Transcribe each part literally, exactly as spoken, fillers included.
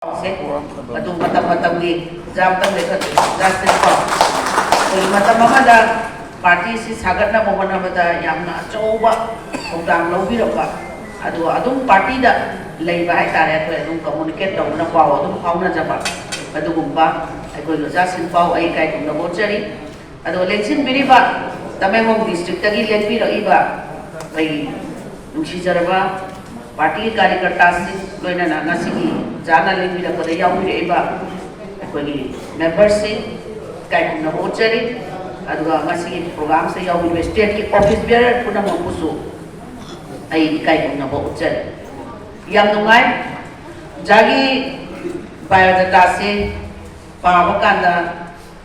ꯁꯦ, ꯃꯇꯝ ꯃꯇꯝ ꯃꯇꯝꯒꯤ ꯑꯣꯖꯥ ꯑꯃꯇꯪ ꯂꯦꯞꯈꯠꯄꯤꯌꯨ꯫ ꯑꯣꯖꯥ ꯁꯤꯟꯐꯝ꯫ ꯑꯩꯈꯣꯏꯒꯤ ꯃꯇꯝ ꯑꯃꯗ ꯄꯥꯔꯇꯤꯁꯤ ꯁꯥꯒꯠꯅꯕ ꯍꯣꯠꯅꯕꯗ ꯌꯥꯝꯅ ꯑꯆꯧꯕ ꯊꯧꯗꯥꯡ ꯂꯧꯕꯤꯔꯝꯕ, ꯑꯗꯨꯒ ꯑꯗꯨꯝ ꯄꯥꯔꯇꯤꯗ ꯂꯩꯕ ꯍꯥꯏꯇꯥꯔꯦ, ꯑꯩꯈꯣꯏ ꯑꯗꯨꯝ ꯀꯝꯃꯨꯅꯤꯀꯦꯠ ꯇꯧꯗꯨꯅ ꯄꯥꯎ ꯑꯗꯨꯝ ꯐꯥꯎꯅꯖꯕ, ꯑꯗꯨꯒꯨꯝꯕ ꯑꯩꯈꯣꯏꯒꯤ ꯑꯣꯖꯥ ꯁꯤꯟꯐꯥꯎ ꯑꯩ ꯏꯀꯥꯏ ꯈꯨꯝꯅꯕ ꯎꯠꯆꯔꯤ꯫ ꯑꯗꯨꯒ ꯂꯦꯡꯁꯤꯟꯕꯤꯔꯤꯕ ꯇꯃꯦꯡꯂꯣꯡ ꯗꯤꯁꯇ꯭ꯔꯤꯛꯇꯒꯤ ꯂꯦꯡꯕꯤꯔꯛꯏꯕ ꯑꯩꯈꯣꯏꯒꯤ ꯅꯨꯡꯁꯤꯖꯔꯕ ꯄꯥꯔꯇꯤꯒꯤ ꯀꯥꯔꯤꯀꯔꯇꯥꯁꯤꯡ, ꯂꯣꯏꯅꯅ ꯉꯁꯤꯒꯤ ꯑꯣꯖꯥꯅ ꯂꯦꯡꯕꯤꯔꯛꯄꯗ ꯌꯥꯎꯕꯤꯔꯛꯏꯕ ꯑꯩꯈꯣꯏꯒꯤ ꯃꯦꯝꯕꯔꯁꯤꯡ, ꯏꯀꯥꯏ ꯈꯨꯝꯅꯕ ꯎꯠꯆꯔꯤ꯫ ꯑꯗꯨꯒ ꯉꯁꯤꯒꯤ ꯄ꯭ꯔꯣꯒ꯭ꯔꯥꯝꯁꯤꯗ ꯌꯥꯎꯕꯤꯔꯤꯕ ꯁ꯭ꯇꯦꯠꯀꯤ ꯑꯣꯐꯤꯁ ꯕꯤꯌꯔꯔ ꯄꯨꯝꯅꯃꯛꯄꯨꯁꯨ ꯑꯩ ꯏꯀꯥꯏ ꯈꯨꯝꯅꯕ ꯎꯠꯆꯔꯤ꯫ ꯌꯥꯝ ꯅꯨꯡꯉꯥꯏ꯫ ꯑꯣꯖꯥꯒꯤ ꯕꯥꯏꯑꯣꯗꯥꯇꯥꯁꯦ ꯄꯥꯕ ꯀꯥꯟꯗ,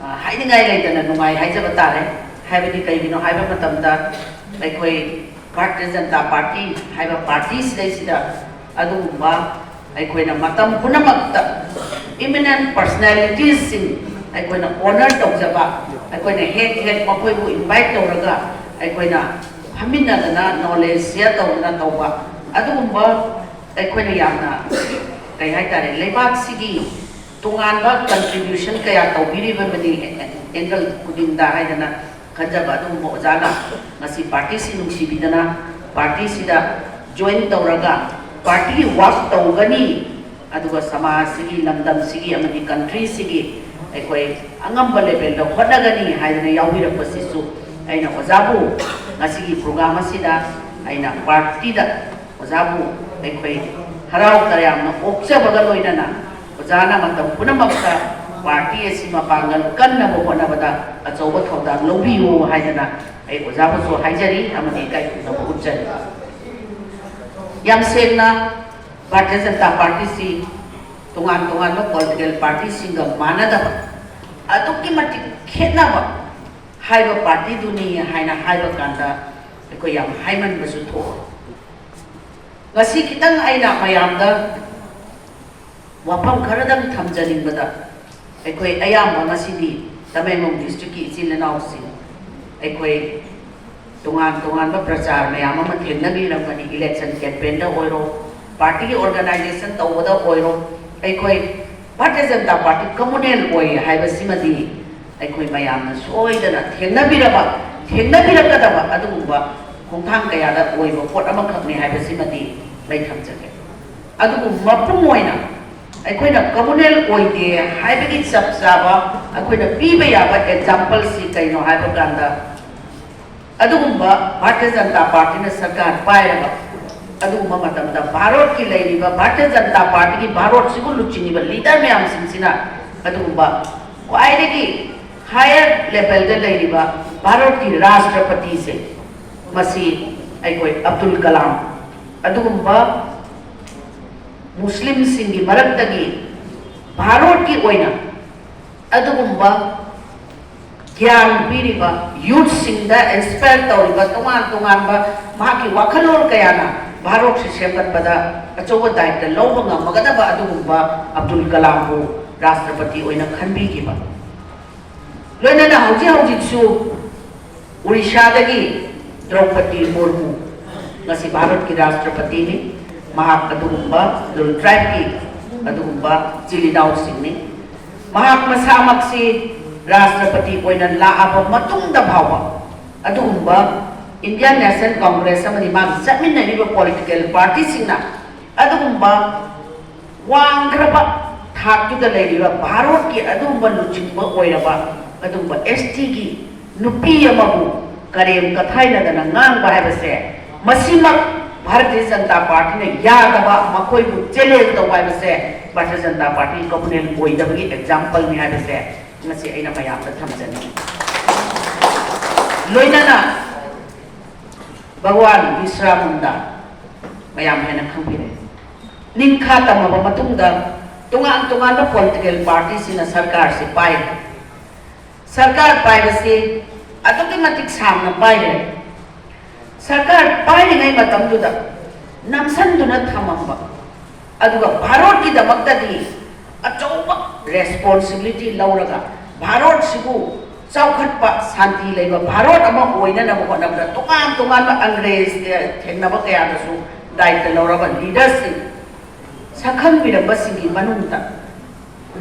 ꯑ, ꯍꯥꯏꯅꯤꯡꯉꯥꯏ ꯂꯩꯇꯅ ꯅꯨꯡꯉꯥꯏ ꯍꯥꯏꯖꯕ ꯇꯥꯔꯦ꯫ ꯍꯥꯏꯕꯗꯤ ꯀꯩꯒꯤꯅꯣ ꯍꯥꯏꯕ ꯃꯇꯝꯗ, ꯑꯩꯈꯣꯏ ꯚꯥꯔꯇꯤꯌ ꯖꯅꯇꯥ ꯄꯥꯔꯇꯤ ꯍꯥꯏꯕ ꯄꯥꯔꯇꯤꯁꯤꯗꯩꯁꯤꯗ ꯑꯗꯨꯒꯨꯝꯕ ꯑꯩꯈꯣꯏꯅ ꯃꯇꯝ ꯄꯨꯝꯅꯃꯛꯇ ꯏꯃꯤꯅꯦꯟ ꯄꯔꯁꯅꯦꯂꯤꯇꯤꯁꯁꯤꯡ ꯑꯩꯈꯣꯏꯅ ꯑꯣꯅꯔ ꯇꯧꯖꯕ, ꯑꯩꯈꯣꯏꯅ ꯍꯦꯛ ꯍꯦꯛ ꯃꯈꯣꯏꯕꯨ ꯏꯟꯚꯥꯏꯠ ꯇꯧꯔꯒ ꯑꯩꯈꯣꯏꯅ ꯐꯝꯃꯤꯟꯅꯗꯅ ꯅꯣꯂꯦꯖ ꯁꯤꯌꯔ ꯇꯧꯗꯅ ꯇꯧꯕ, ꯑꯗꯨꯒꯨꯝꯕ ꯑꯩꯈꯣꯏꯅ ꯌꯥꯝꯅ, ꯀꯩ ꯍꯥꯏꯇꯥꯔꯦ, ꯂꯩꯕꯥꯛꯁꯤꯒꯤ ꯇꯣꯉꯥꯟꯕ ꯀꯟꯇ꯭ꯔꯤꯕ꯭ꯌꯨꯁꯟ ꯀꯌꯥ ꯇꯧꯕꯤꯔꯤꯕꯅꯤ ꯑꯦꯡꯒꯜ ꯈꯨꯗꯤꯡꯗ ꯍꯥꯏꯗꯅ ꯈꯟꯖꯕ ꯑꯗꯨꯒꯨꯝꯕ ꯑꯣꯖꯥꯅ ꯉꯁꯤ ꯄꯥꯔꯇꯤꯁꯤ ꯅꯨꯡꯁꯤꯕꯤꯗꯅ ꯄꯥꯔꯇꯤꯁꯤꯗ ꯖꯣꯏꯟ ꯇꯧꯔꯒ ꯄꯥꯔꯇꯤꯒꯤ ꯋꯥꯛ ꯇꯧꯒꯅꯤ, ꯑꯗꯨꯒ ꯁꯃꯥꯖꯁꯤꯒꯤ, ꯂꯝꯗꯝꯁꯤꯒꯤ ꯑꯃꯗꯤ ꯀꯟꯇ꯭ꯔꯤꯁꯤꯒꯤ ꯑꯩꯈꯣꯏ ꯑꯉꯝꯕ ꯂꯦꯚꯦꯜꯗ ꯍꯣꯠꯅꯒꯅꯤ ꯍꯥꯏꯗꯅ ꯌꯥꯎꯕꯤꯔꯛꯄꯁꯤꯁꯨ ꯑꯩꯅ ꯑꯣꯖꯥꯕꯨ ꯉꯁꯤꯒꯤ ꯄ꯭ꯔꯣꯒ꯭ꯔꯥꯝ ꯑꯁꯤꯗ ꯑꯩꯅ ꯄꯥꯔꯇꯤꯗ ꯑꯣꯖꯥꯕꯨ ꯑꯩꯈꯣꯏ ꯍꯔꯥꯎ ꯇꯌꯥꯝꯅ ꯑꯣꯛꯆꯕꯒ ꯂꯣꯏꯅꯅ ꯑꯣꯖꯥꯅ ꯃꯇꯝ ꯄꯨꯝꯅꯃꯛꯇ ꯄꯥꯔꯇꯤ ꯑꯁꯤ ꯃꯄꯥꯡꯒꯜ ꯀꯟꯅꯕ ꯍꯣꯠꯅꯕꯗ ꯑꯆꯧꯕ ꯊꯧꯗꯥꯡ ꯂꯧꯕꯤꯌꯨ ꯍꯥꯏꯗꯅ ꯑꯩ ꯑꯣꯖꯥꯕꯨꯁꯨ ꯍꯥꯏꯖꯔꯤ ꯑꯃꯗꯤ ꯏꯀꯥꯏ ꯈꯨꯝꯅꯕ ꯎꯠꯆꯔꯤ꯫ ꯌꯥꯝ ꯁꯦꯡꯅ, ꯚꯥꯔꯇꯤꯌ ꯖꯅꯇꯥ ꯄꯥꯔꯇꯤꯁꯤ ꯇꯣꯉꯥꯟ ꯇꯣꯉꯥꯟꯕ ꯄꯣꯂꯤꯇꯤꯀꯦꯜ ꯄꯥꯔꯇꯤꯁꯤꯡꯒ ꯃꯥꯟꯅꯗꯕ, ꯑꯗꯨꯛꯀꯤ ꯃꯇꯤꯛ ꯈꯦꯠꯅꯕ ꯍꯥꯏꯕ ꯄꯥꯔꯇꯤꯗꯨꯅꯤ ꯍꯥꯏꯅ ꯍꯥꯏꯕ ꯀꯥꯟꯗ ꯑꯩꯈꯣꯏ ꯌꯥꯝ ꯍꯥꯏꯃꯟꯕꯁꯨ ꯊꯣꯛꯑꯣꯏ꯫ ꯉꯁꯤ ꯈꯤꯇꯪ ꯑꯩꯅ ꯃꯌꯥꯝꯗ ꯋꯥꯐꯝ ꯈꯔꯗꯪ ꯊꯝꯖꯅꯤꯡꯕꯗ, ꯑꯩꯈꯣꯏ ꯑꯌꯥꯝꯕ ꯉꯁꯤꯗꯤ ꯇꯃꯦꯡꯂꯣꯡ ꯗꯤꯁꯇ꯭ꯔꯤꯛꯀꯤ ꯏꯆꯤꯜ ꯏꯅꯥꯎꯁꯤꯡ, ꯑꯩꯈꯣꯏ ꯇꯣꯉꯥꯟ ꯇꯣꯉꯥꯟꯕ ꯄ꯭ꯔꯆꯥꯔ ꯃꯌꯥꯝ ꯑꯃ ꯊꯦꯡꯅꯕꯤꯔꯝꯒꯅꯤ꯫ ꯏꯂꯦꯛꯁꯟ ꯀꯦꯝꯄꯦꯟꯗ ꯑꯣꯏꯔꯣ, ꯄꯥꯔꯇꯤꯒꯤ ꯑꯣꯔꯒꯅꯥꯏꯖꯦꯁꯟ ꯇꯧꯕꯗ ꯑꯣꯏꯔꯣ, ꯑꯩꯈꯣꯏ ꯚꯥꯔꯇꯤꯌ ꯖꯅꯇꯥ ꯄꯥꯔꯇꯤ ꯀꯝꯃꯨꯅꯦꯜ ꯑꯣꯏ ꯍꯥꯏꯕꯁꯤꯃꯗꯤ ꯑꯩꯈꯣꯏ ꯃꯌꯥꯝꯅ ꯁꯣꯏꯗꯅ ꯊꯦꯡꯅꯕꯤꯔꯕ, ꯊꯦꯡꯅꯕꯤꯔꯛꯀꯗꯕ ꯑꯗꯨꯒꯨꯝꯕ ꯈꯣꯡꯊꯥꯡ ꯀꯌꯥꯗ ꯑꯣꯏꯕ ꯄꯣꯠ ꯑꯃꯈꯛꯅꯤ ꯍꯥꯏꯕꯁꯤꯃꯗꯤ ꯑꯩ ꯊꯝꯖꯒꯦ꯫ ꯑꯗꯨꯕꯨ ꯃꯄꯨꯡ ꯑꯣꯏꯅ ꯑꯩꯈꯣꯏꯅ ꯀꯝꯃꯨꯅꯦꯜ ꯑꯣꯏꯗꯦ ꯍꯥꯏꯕꯒꯤ ꯆꯞ ꯆꯥꯕ ꯑꯩꯈꯣꯏꯅ ꯄꯤꯕ ꯌꯥꯕ ꯑꯦꯛꯖꯥꯝꯄꯜꯁꯤ ꯀꯩꯅꯣ ꯍꯥꯏꯕ ꯀꯥꯟꯗ, ꯑꯗꯨꯒꯨꯝꯕ ꯚꯥꯔꯇꯤꯌ ꯖꯅꯇꯥ ꯄꯥꯔꯇꯤꯅ ꯁꯔꯀꯥꯔ ꯄꯥꯏꯔꯒ, ꯑꯗꯨꯒꯨꯝꯕ ꯃꯇꯝꯗ ꯚꯥꯔꯠꯀꯤ ꯂꯩꯔꯤꯕ ꯚꯥꯔꯇꯤꯌ ꯖꯅꯇꯥ ꯄꯥꯔꯇꯤꯒꯤ ꯚꯥꯔꯠꯁꯤꯕꯨ ꯂꯨꯆꯤꯡꯉꯤꯕ ꯂꯤꯗꯔ ꯃꯌꯥꯝꯁꯤꯡꯁꯤꯅ ꯑꯗꯨꯒꯨꯝꯕ ꯈ꯭ꯋꯥꯏꯗꯒꯤ ꯍꯥꯌꯔ ꯂꯦꯚꯦꯜꯗ ꯂꯩꯔꯤꯕ ꯚꯥꯔꯠꯀꯤ ꯔꯥꯁꯇ꯭ꯔꯄꯇꯤꯁꯦ, ꯃꯁꯤ ꯑꯩꯈꯣꯏ ꯑꯕꯗꯨꯜ ꯀꯂꯥꯝ, ꯑꯗꯨꯒꯨꯝꯕ ꯃꯨꯁꯂꯤꯝꯁꯤꯡꯒꯤ ꯃꯔꯛꯇꯒꯤ ꯚꯥꯔꯠꯀꯤ ꯑꯣꯏꯅ ꯑꯗꯨꯒꯨꯝꯕ ꯒ꯭ꯌꯥꯟ ꯄꯤꯔꯤꯕ, ꯌꯨꯠꯁꯤꯡꯗ ꯏꯟꯁꯄꯥꯌꯔ ꯇꯧꯔꯤꯕ, ꯇꯣꯉꯥꯟ ꯇꯣꯉꯥꯟꯕ ꯃꯍꯥꯛꯀꯤ ꯋꯥꯈꯜꯂꯣꯟ ꯀꯌꯥꯅ ꯚꯥꯔꯠꯁꯤ ꯁꯦꯝꯒꯠꯄꯗ ꯑꯆꯧꯕ ꯗꯥꯌꯤꯠꯇ ꯂꯧꯕ ꯉꯝꯃꯒꯗꯕ ꯑꯗꯨꯒꯨꯝꯕ ꯑꯕꯗꯨꯜ ꯀꯂꯥꯝꯕꯨ ꯔꯥꯁꯇ꯭ꯔꯄꯇꯤ ꯑꯣꯏꯅ ꯈꯟꯕꯤꯈꯤꯕ꯫ ꯂꯣꯏꯅꯅ ꯍꯧꯖꯤꯛ ꯍꯧꯖꯤꯛꯁꯨ ꯑꯣꯔꯤꯁꯥꯗꯒꯤ ꯗ꯭ꯔꯧꯄꯗꯤ ꯃꯨꯔꯃꯨ, ꯉꯁꯤ ꯚꯥꯔꯠꯀꯤ ꯔꯥꯁꯇ꯭ꯔꯄꯇꯤꯅꯤ꯫ ꯃꯍꯥꯛ ꯑꯗꯨꯒꯨꯝꯕ ꯂꯨꯜ ꯇ꯭ꯔꯥꯏꯕꯀꯤ ꯑꯗꯨꯒꯨꯝꯕ ꯏꯆꯤꯜ ꯏꯅꯥꯎꯁꯤꯡꯅꯤ꯫ ꯃꯍꯥꯛ ꯃꯁꯥꯃꯛꯁꯤ ꯔꯥꯁꯇ꯭ꯔꯄꯇꯤ ꯑꯣꯏꯅ ꯂꯥꯛꯑꯕ ꯃꯇꯨꯡꯗ ꯐꯥꯎꯕ ꯑꯗꯨꯒꯨꯝꯕ ꯏꯟꯗꯤꯌꯥꯟ ꯅꯦꯁꯅꯦꯜ ꯀꯣꯡꯒ꯭ꯔꯦꯁ ꯑꯃꯗꯤ ꯃꯥꯒꯤ ꯆꯠꯃꯤꯟꯅꯔꯤꯕ ꯄꯣꯂꯤꯇꯤꯀꯦꯜ ꯄꯥꯔꯇꯤꯁꯤꯡꯅ ꯑꯗꯨꯒꯨꯝꯕ ꯋꯥꯡꯈ꯭ꯔꯕ ꯊꯥꯛꯇꯨꯗ ꯂꯩꯔꯤꯕ ꯚꯥꯔꯠꯀꯤ ꯑꯗꯨꯒꯨꯝꯕ ꯂꯨꯆꯤꯡꯕ ꯑꯣꯏꯔꯕ ꯑꯗꯨꯒꯨꯝꯕ ꯑꯦꯁ ꯇꯤꯒꯤ ꯅꯨꯄꯤ ꯑꯃꯕꯨ ꯀꯔꯦꯝ ꯀꯊꯥꯏꯅꯗꯅ ꯉꯥꯡꯕ ꯍꯥꯏꯕꯁꯦ, ꯃꯁꯤꯃꯛ ꯚꯥꯔꯇꯤꯌ ꯖꯅꯇꯥ ꯄꯥꯔꯇꯤꯅ ꯌꯥꯗꯕ, ꯃꯈꯣꯏꯕꯨ ꯆꯦꯂꯦꯟꯖ ꯇꯧꯕ ꯍꯥꯏꯕꯁꯦ ꯚꯥꯔꯇꯤꯌ ꯖꯅꯇꯥ ꯄꯥꯔꯇꯤ ꯀꯝꯃꯨꯅꯦꯜ ꯑꯣꯏꯗꯕꯒꯤ ꯑꯦꯛꯖꯥꯝꯄꯜꯅꯤ ꯍꯥꯏꯕꯁꯦ ꯉꯁꯤ ꯑꯩꯅ ꯃꯌꯥꯝꯗ ꯊꯝꯖꯅꯤꯡꯉꯤ꯫ ꯂꯣꯏꯅꯅ ꯚꯒꯋꯥꯟ ꯕꯤꯔꯁꯥ ꯃꯨꯟꯗꯥ ꯃꯌꯥꯝ ꯍꯦꯟꯅ ꯈꯪꯕꯤꯔꯦ꯫ ꯅꯤꯡꯈꯥ ꯇꯝꯃꯕ ꯃꯇꯨꯡꯗ ꯇꯣꯉꯥꯟ ꯇꯣꯉꯥꯟꯕ ꯄꯣꯂꯤꯇꯤꯀꯦꯜ ꯄꯥꯔꯇꯤꯁꯤꯡꯅ ꯁꯔꯀꯥꯔꯁꯤ ꯄꯥꯏꯔꯦ꯫ ꯁꯔꯀꯥꯔ ꯄꯥꯏꯕꯁꯤ ꯑꯗꯨꯛꯀꯤ ꯃꯇꯤꯛ ꯁꯥꯡꯅ ꯄꯥꯏꯈ꯭ꯔꯦ꯫ ꯁꯔꯀꯥꯔ ꯄꯥꯏꯔꯤꯉꯩ ꯃꯇꯝꯗꯨꯗ ꯅꯝꯁꯤꯟꯗꯨꯅ ꯊꯝꯃꯝꯕ, ꯑꯗꯨꯒ ꯚꯥꯔꯠꯀꯤꯗꯃꯛꯇꯗꯤ ꯑꯆꯧꯕ ꯔꯦꯁꯄꯣꯟꯁꯤꯕꯤꯂꯤꯇꯤ ꯂꯧꯔꯒ ꯚꯥꯔꯠꯁꯤꯕꯨ ꯆꯥꯎꯈꯠꯄ, ꯁꯥꯟꯇꯤ ꯂꯩꯕ ꯚꯥꯔꯠ ꯑꯃ ꯑꯣꯏꯅꯅꯕ ꯍꯣꯠꯅꯕꯗ ꯇꯣꯉꯥꯟ ꯇꯣꯉꯥꯟꯕ ꯑꯪꯒ꯭ꯔꯦꯖ ꯊꯦꯡꯅꯕ ꯀꯌꯥꯗꯁꯨ ꯗꯥꯌꯤꯠꯇ ꯂꯧꯔꯕ ꯂꯤꯗꯔꯁꯤꯡ, ꯁꯛꯈꯪꯕꯤꯔꯝꯕꯁꯤꯡꯒꯤ ꯃꯅꯨꯡꯗ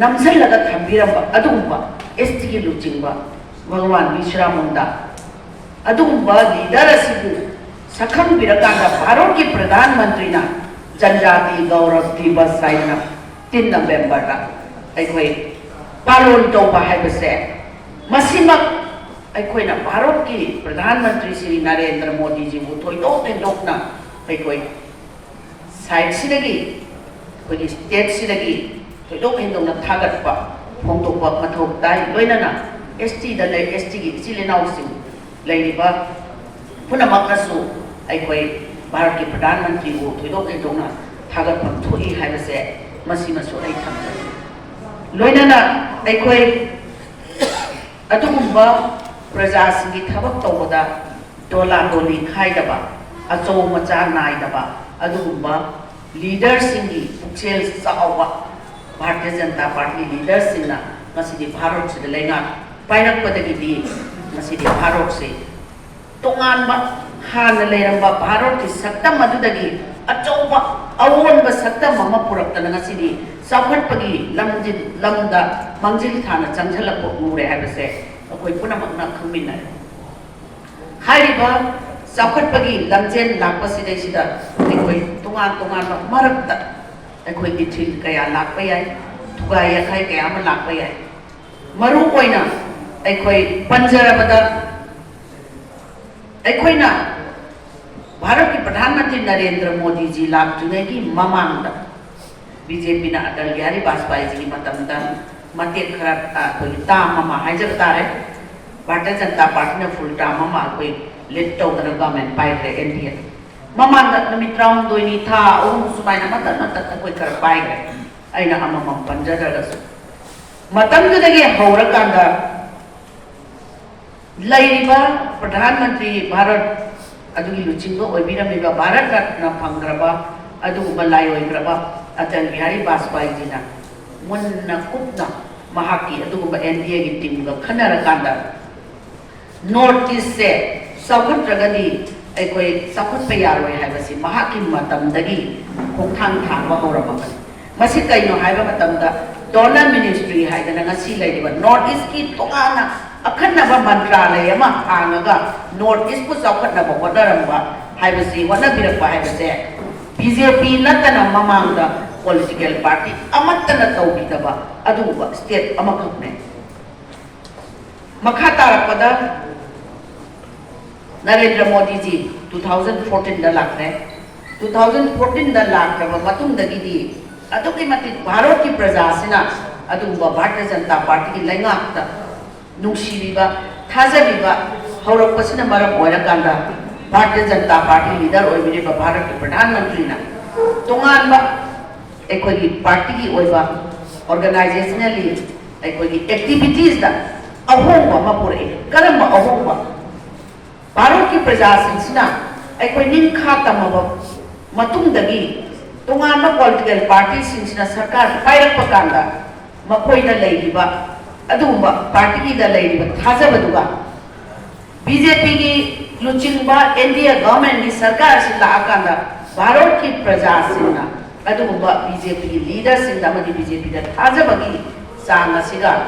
ꯅꯝꯁꯤꯜꯂꯒ ꯊꯝꯕꯤꯔꯝꯕ ꯑꯗꯨꯒꯨꯝꯕ ꯑꯦꯁ ꯇꯤꯒꯤ ꯂꯨꯆꯤꯡꯕ ꯚꯒꯋꯥꯟ ꯕꯤꯁ꯭ꯔꯥ ꯃꯨꯟꯗꯥ, ꯑꯗꯨꯒꯨꯝꯕ ꯂꯤꯗꯔ ꯑꯁꯤꯕꯨ ꯁꯛꯈꯪꯕꯤꯔꯀꯥꯟꯗ ꯚꯥꯔꯠꯀꯤ ꯄ꯭ꯔꯙꯥꯟ ꯃꯟꯇ꯭ꯔꯤꯅ ꯖꯟꯖꯥꯇꯤ ꯒꯧꯔꯕ ꯗꯤꯕꯁ ꯍꯥꯏꯗꯅ ꯇꯤꯟ ꯅꯕꯦꯝꯕꯔꯗ ꯑꯩꯈꯣꯏ ꯄꯥꯂꯣꯟ ꯇꯧꯕ ꯍꯥꯏꯕꯁꯦ, ꯃꯁꯤꯃꯛ ꯑꯩꯈꯣꯏꯅ ꯚꯥꯔꯠꯀꯤ ꯄ꯭ꯔꯙꯥꯟ ꯃꯟꯇ꯭ꯔꯤ ꯁ꯭ꯔꯤ ꯅꯔꯦꯟꯗ꯭ꯔ ꯃꯣꯗꯤꯖꯤꯕꯨ ꯊꯣꯏꯗꯣꯛ ꯍꯦꯟꯗꯣꯛꯅ ꯑꯩꯈꯣꯏ ꯁꯥꯏꯠꯁꯤꯗꯒꯤ, ꯑꯩꯈꯣꯏꯒꯤ ꯁ꯭ꯇꯦꯠꯁꯤꯗꯒꯤ ꯊꯣꯏꯗꯣꯛ ꯍꯦꯟꯗꯣꯛꯅ ꯊꯥꯒꯠꯄ ꯐꯣꯡꯗꯣꯛꯄ ꯃꯊꯧ ꯇꯥꯏ꯫ ꯂꯣꯏꯅꯅ ꯑꯦꯁ ꯇꯤꯗ ꯂꯩ, ꯑꯦꯁ ꯇꯤꯒꯤ ꯏꯆꯤꯜ ꯏꯅꯥꯎꯁꯤꯡ ꯂꯩꯔꯤꯕ ꯄꯨꯝꯅꯃꯛꯅꯁꯨ ꯑꯩꯈꯣꯏ ꯚꯥꯔꯠꯀꯤ ꯄ꯭ꯔꯙꯥꯟ ꯃꯟꯇ꯭ꯔꯤꯕꯨ ꯊꯣꯏꯗꯣꯛ ꯍꯦꯟꯗꯣꯛꯅ ꯊꯥꯒꯠꯐꯝ ꯊꯣꯛꯏ ꯍꯥꯏꯕꯁꯦ ꯃꯁꯤꯃꯁꯨ ꯑꯩ ꯊꯝꯖꯒꯦ꯫ ꯂꯣꯏꯅꯅ ꯑꯩꯈꯣꯏ ꯑꯗꯨꯒꯨꯝꯕ ꯄ꯭ꯔꯖꯥꯁꯤꯡꯒꯤ ꯊꯕꯛ ꯇꯧꯕꯗ ꯗꯣꯂꯥ ꯗꯣꯂꯤ ꯈꯥꯏꯗꯕ, ꯑꯆꯧ ꯃꯆꯥ ꯅꯥꯏꯗꯕ ꯑꯗꯨꯒꯨꯝꯕ ꯂꯤꯗꯔꯁꯤꯡꯒꯤ ꯄꯨꯛꯆꯦꯜ ꯆꯥꯎꯕ ꯚꯥꯔꯇꯤꯌ ꯖꯅꯇꯥ ꯄꯥꯔꯇꯤ ꯂꯤꯗꯔꯁꯤꯡꯅ ꯉꯁꯤꯗꯤ ꯚꯥꯔꯠꯁꯤꯗ ꯂꯩꯉꯥꯛ ꯄꯥꯏꯔꯛꯄꯗꯒꯤꯗꯤ ꯉꯁꯤꯗꯤ ꯚꯥꯔꯠꯁꯤ ꯇꯣꯉꯥꯟꯕ, ꯍꯥꯟꯅ ꯂꯩꯔꯝꯕ ꯚꯥꯔꯠꯀꯤ ꯁꯛꯇꯝ ꯑꯗꯨꯗꯒꯤ ꯑꯆꯧꯕ ꯑꯑꯣꯟꯕ ꯁꯛꯇꯝ ꯑꯃ ꯄꯨꯔꯛꯇꯅ ꯉꯁꯤꯗꯤ ꯆꯥꯎꯈꯠꯄꯒꯤ ꯂꯝꯖꯤꯜ, ꯂꯝꯗ ꯃꯥꯡꯖꯤꯜ ꯊꯥꯅ ꯆꯪꯁꯤꯜꯂꯛꯄ ꯎꯔꯦ ꯍꯥꯏꯕꯁꯦ ꯑꯩꯈꯣꯏ ꯄꯨꯝꯅꯃꯛꯅ ꯈꯪꯃꯤꯟꯅꯔꯦ꯫ ꯍꯥꯏꯔꯤꯕ ꯆꯥꯎꯈꯠꯄꯒꯤ ꯂꯝꯖꯦꯜ ꯂꯥꯛꯄꯁꯤꯗꯩꯁꯤꯗ ꯑꯩꯈꯣꯏ ꯇꯣꯉꯥꯟ ꯇꯣꯉꯥꯟꯕ ꯃꯔꯛꯇ ꯑꯩꯈꯣꯏ ꯏꯊꯤꯜ ꯀꯌꯥ ꯂꯥꯛꯄ ꯌꯥꯏ, ꯊꯨꯒꯥꯏ ꯌꯥꯈꯥꯏ ꯀꯌꯥ ꯑꯃ ꯂꯥꯛꯄ ꯌꯥꯏ꯫ ꯃꯔꯨ ꯑꯣꯏꯅ ꯑꯩꯈꯣꯏ ꯄꯟꯖꯔꯕꯗ, ꯑꯩꯈꯣꯏꯅ ꯚꯥꯔꯠꯀꯤ ꯄ꯭ꯔꯙꯥꯟ ꯃꯟꯇ꯭ꯔꯤ ꯅꯔꯦꯟꯗ꯭ꯔ ꯃꯣꯗꯤꯖꯤ ꯂꯥꯛꯇ꯭ꯔꯤꯉꯩꯒꯤ ꯃꯃꯥꯡꯗ ꯕꯤ ꯖꯦ ꯄꯤꯅ ꯑꯇꯜ ꯕꯤꯍꯥꯔꯤ ꯕꯥꯖꯄꯥꯏꯖꯤꯒꯤ ꯃꯇꯝꯗ ꯃꯇꯦꯛ ꯈꯔ, ꯑ, ꯑꯩꯈꯣꯏꯒꯤ ꯇꯥꯝ ꯑꯃ ꯍꯥꯏꯖꯕ ꯇꯥꯔꯦ, ꯚꯥꯔꯇꯤꯌ ꯖꯅꯇꯥ ꯄꯥꯔꯇꯤꯅ ꯐꯨꯜ ꯇꯥꯝ ꯑꯃ ꯑꯩꯈꯣꯏ ꯂꯤꯗ ꯇꯧꯗꯅ ꯒꯚꯔꯟꯃꯦꯟ ꯄꯥꯏꯈ꯭ꯔꯦ, ꯑꯦꯟ ꯗꯤ ꯑꯦ꯫ ꯃꯃꯥꯡꯗ ꯅꯨꯃꯤꯠ ꯇꯔꯥꯍꯨꯝꯗꯣꯏꯅꯤ, ꯊꯥ ꯑꯍꯨꯝ ꯁꯨꯃꯥꯏꯅ ꯃꯇꯠ ꯃꯇꯠ ꯑꯩꯈꯣꯏ ꯈꯔ ꯄꯥꯏꯈ꯭ꯔꯦ꯫ ꯑꯩꯅ ꯑꯃꯃꯝ ꯄꯟꯖꯗ꯭ꯔꯒꯁꯨ, ꯃꯇꯝꯗꯨꯗꯒꯤ ꯍꯧꯔꯀꯥꯟꯗ ꯂꯩꯔꯤꯕ ꯄ꯭ꯔꯙꯥꯟ ꯃꯟꯇ꯭ꯔꯤ ꯚꯥꯔꯠ ꯑꯗꯨꯒꯤ ꯂꯨꯆꯤꯡꯕ ꯑꯣꯏꯕꯤꯔꯝꯃꯤꯕ, ꯚꯥꯔꯠ ꯔꯠꯅ ꯐꯪꯈ꯭ꯔꯕ ꯑꯗꯨꯒꯨꯝꯕ ꯂꯥꯏꯑꯣꯏꯈ꯭ꯔꯕ ꯑꯇꯜ ꯕꯤꯍꯥꯔꯤ ꯕꯥꯖꯄꯥꯏꯖꯤꯅ ꯃꯨꯟꯅ ꯀꯨꯞꯅ ꯃꯍꯥꯛꯀꯤ ꯑꯗꯨꯒꯨꯝꯕ ꯑꯦꯟ ꯗꯤ ꯑꯦꯒꯤ ꯇꯤꯝꯒ ꯈꯟꯅꯔꯀꯥꯟꯗ ꯅꯣꯔꯠ ꯏꯁꯁꯦ ꯆꯥꯎꯈꯠꯇ꯭ꯔꯒꯗꯤ ꯑꯩꯈꯣꯏ ꯆꯥꯎꯈꯠꯄ ꯌꯥꯔꯣꯏ ꯍꯥꯏꯕꯁꯤ ꯃꯍꯥꯛꯀꯤ ꯃꯇꯝꯗꯒꯤ ꯈꯣꯡꯊꯥꯡ ꯊꯥꯡꯕ ꯍꯧꯔꯝꯃꯕꯅꯤ꯫ ꯃꯁꯤ ꯀꯩꯅꯣ ꯍꯥꯏꯕ ꯃꯇꯝꯗ, ꯗꯣꯅꯔ ꯃꯤꯅꯤꯁꯇ꯭ꯔꯤ ꯍꯥꯏꯗꯅ ꯉꯁꯤ ꯂꯩꯔꯤꯕ ꯅꯣꯔꯠ ꯏꯁꯀꯤ ꯇꯣꯉꯥꯟꯅ ꯑꯈꯟꯅꯕ ꯃꯟꯇ꯭ꯔꯥꯂꯌ ꯑꯃ ꯍꯥꯡꯉꯒ ꯅꯣꯔꯠ ꯏꯁꯄꯨ ꯆꯥꯎꯈꯠꯅꯕ ꯍꯣꯠꯅꯔꯝꯕ ꯍꯥꯏꯕꯁꯤ, ꯍꯣꯠꯅꯕꯤꯔꯛꯄ ꯍꯥꯏꯕꯁꯦ ꯕꯤ ꯖꯦ ꯄꯤ ꯅꯠꯇꯅ ꯃꯃꯥꯡꯗ ꯄꯣꯂꯤꯇꯤꯀꯦꯜ ꯄꯥꯔꯇꯤ ꯑꯃꯠꯇꯅ ꯇꯧꯈꯤꯗꯕ ꯑꯗꯨꯒꯨꯝꯕ ꯁ꯭ꯇꯦꯠ ꯑꯃꯈꯛꯅꯦ꯫ ꯃꯈꯥ ꯇꯥꯔꯛꯄꯗ ꯅꯔꯦꯟꯗ꯭ꯔ ꯃꯣꯗꯤꯖꯤ ꯇꯨ ꯊꯥꯎꯖꯟ ꯐꯣꯔꯇꯤꯟꯗ ꯂꯥꯛꯈ꯭ꯔꯦ꯫ ꯇꯨ ꯊꯥꯎꯖꯟ ꯐꯣꯔꯇꯤꯟꯗ ꯂꯥꯛꯈ꯭ꯔꯕ ꯃꯇꯨꯡꯗꯒꯤꯗꯤ ꯑꯗꯨꯛꯀꯤ ꯃꯇꯤꯛ ꯚꯥꯔꯠꯀꯤ ꯄ꯭ꯔꯖꯥꯁꯤꯅ ꯑꯗꯨꯒꯨꯝꯕ ꯚꯥꯔꯇꯤꯌ ꯖꯅꯇꯥ ꯄꯥꯔꯇꯤꯒꯤ ꯂꯩꯉꯥꯛꯇ ꯅꯨꯡꯁꯤꯕꯤꯕ, ꯊꯥꯖꯕꯤꯕ ꯍꯧꯔꯛꯄꯁꯤꯅ ꯃꯔꯝ ꯑꯣꯏꯔꯀꯥꯟꯗ ꯚꯥꯔꯇꯤꯌ ꯖꯅꯇꯥ ꯄꯥꯔꯇꯤ ꯂꯤꯗꯔ ꯑꯣꯏꯕꯤꯔꯤꯕ ꯚꯥꯔꯠꯀꯤ ꯄ꯭ꯔꯙꯥꯟ ꯃꯟꯇ꯭ꯔꯤꯅ ꯇꯣꯉꯥꯟꯕ ꯑꯩꯈꯣꯏꯒꯤ ꯄꯥꯔꯇꯤꯒꯤ ꯑꯣꯏꯕ ꯑꯣꯔꯒꯅꯥꯏꯖꯦꯁꯅꯦꯜꯂꯤ ꯑꯩꯈꯣꯏꯒꯤ ꯑꯦꯛꯇꯤꯚꯤꯇꯤꯁꯇ ꯑꯍꯣꯡꯕ ꯑꯃ ꯄꯨꯔꯛꯏ꯫ ꯀꯔꯝꯕ ꯑꯍꯣꯡꯕ? ꯚꯥꯔꯠꯀꯤ ꯄ꯭ꯔꯖꯥꯁꯤꯡꯁꯤꯅ ꯑꯩꯈꯣꯏ ꯅꯤꯡꯈꯥ ꯇꯝꯃꯕ ꯃꯇꯨꯡꯗꯒꯤ ꯇꯣꯉꯥꯟꯕ ꯄꯣꯂꯤꯇꯤꯀꯦꯜ ꯄꯥꯔꯇꯤꯁꯤꯡꯁꯤꯅ ꯁꯔꯀꯥꯔ ꯄꯥꯏꯔꯛꯄ ꯀꯥꯟꯗ ꯃꯈꯣꯏꯅ ꯂꯩꯔꯤꯕ ꯑꯗꯨꯒꯨꯝꯕ ꯄꯥꯔꯇꯤꯒꯤꯗ ꯂꯩꯔꯤꯕ ꯊꯥꯖꯕꯗꯨꯒ ꯕꯤ ꯖꯦ ꯄꯤꯒꯤ ꯂꯨꯆꯤꯡꯕ ꯑꯦꯟ ꯗꯤ ꯑꯦ ꯒꯚꯔꯟꯃꯦꯟꯠꯀꯤ ꯁꯔꯀꯥꯔꯁꯤ ꯂꯥꯛꯑꯀꯥꯟꯗ ꯚꯥꯔꯠꯀꯤ ꯄ꯭ꯔꯖꯥꯁꯤꯡꯅ ꯑꯗꯨꯒꯨꯝꯕ ꯕꯤ ꯖꯦ ꯄꯤꯒꯤ ꯂꯤꯗꯔꯁꯤꯡꯗ ꯑꯃꯗꯤ ꯕꯤ ꯖꯦ ꯄꯤꯗ ꯊꯥꯖꯕꯒꯤ ꯆꯥꯡ ꯑꯁꯤꯒ